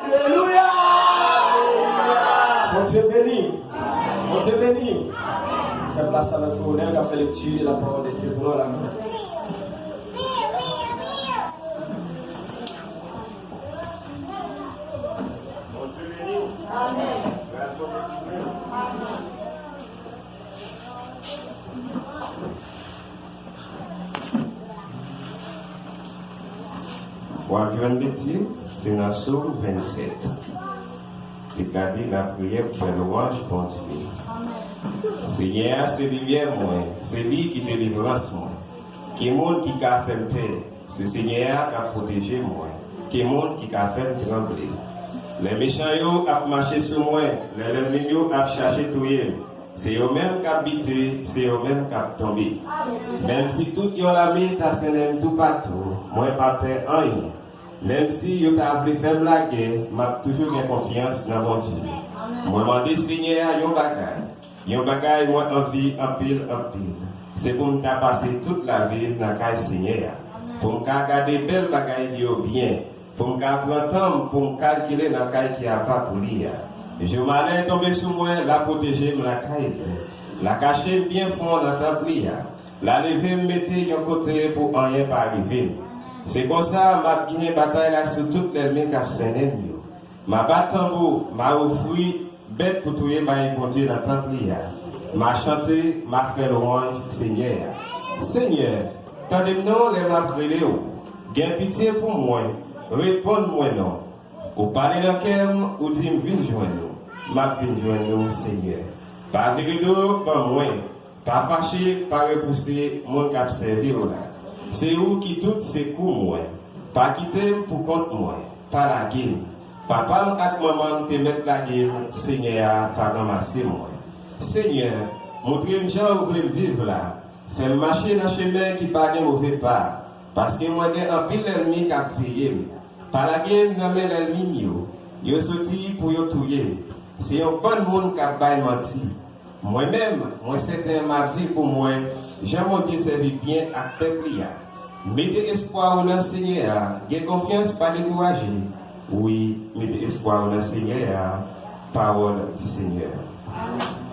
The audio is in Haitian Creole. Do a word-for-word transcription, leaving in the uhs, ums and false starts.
Alelouya! Bondye beni. Bondye beni. Fè plas avèk frè Onèl k ap fè lekti de la pawòl de Dye pou nou la. W ap jwenn lekti, se nan Sòm vennsèt. Tit la di, lapriyè pou fè lwanj Bondye. Senyè a se limyè mwen, se li ki delivrans mwen. Ki moun ki ka fè m pè? Se Senyè a k ap pwoteje mwen. Ki moun ki ka fè m tranble? Lè mechan yo ap mache sou mwen, lè lènmi m yo ap chache touye m, se yo menm k ap bite, se yo menm k ap tonbe. Menm si tout yon lame ta sennen m toupatou, mwen pa pè anyen. Menm si yo ta vle fè m lagè, m ap toujou gen konfyans nan Bondye. Mwen mande Senyè a yon bagay, yon bagay mwen anvi anpil, anpil. Se pou m ta pase tout lavi m nan kay Senyè a, pou m ka gade bèl bagay li yo byen, pou m ka pran tan m pou m kalkile nan kay ki apa pou li a. Jou malè tonbe sou mwen, l ap pwoteje m lakay li. L a kache m byen fon nan tanp li a. L a leve m mete yon kote pou anyen pa rive m. Se konsa m ap genyen batay la sou tout lènmi k ap sennen m yo. M a bat tanbou, m a ofri bèt pou touye bay Bondye nan tanp li a. M a chante, m a fè lwanj Senyè a. Senyè, tande m non lè m ap rele w. Gen pitye pou mwen, reponn mwen non. Ou pale nan kè m, ou di m vin jwenn ou. M ap vin jwenn ou, Senyè. Pa vire do ban mwen. Pa fache, pa repouse moun k ap sèvi w la. Se ou ki tout sekou mwen. Pa kite m pou kont mwen. Pa lage m. Papa m ak manman m te mèt lage m, Senyè a pa ranmase mwen. Senyè, montre m jan ou vle m viv la. Fè m mache nan chemen ki pa gen move pa, paske mwen gen anpil lènmi k ap veye m. Pa lage m nan men lènmi m yo. Yo soti pou yo touye m. Se yon bann moun k ap bay manti. Mwen menm, mwen sèten m ap viv pou m wè jan Bondye sèvi byen ak pèp li a. Mete espwa w nan Senyè a, gen konfyans, pa dekouraje. Wi, mete espwa w nan Senyè a. Pawòl di Senyè a.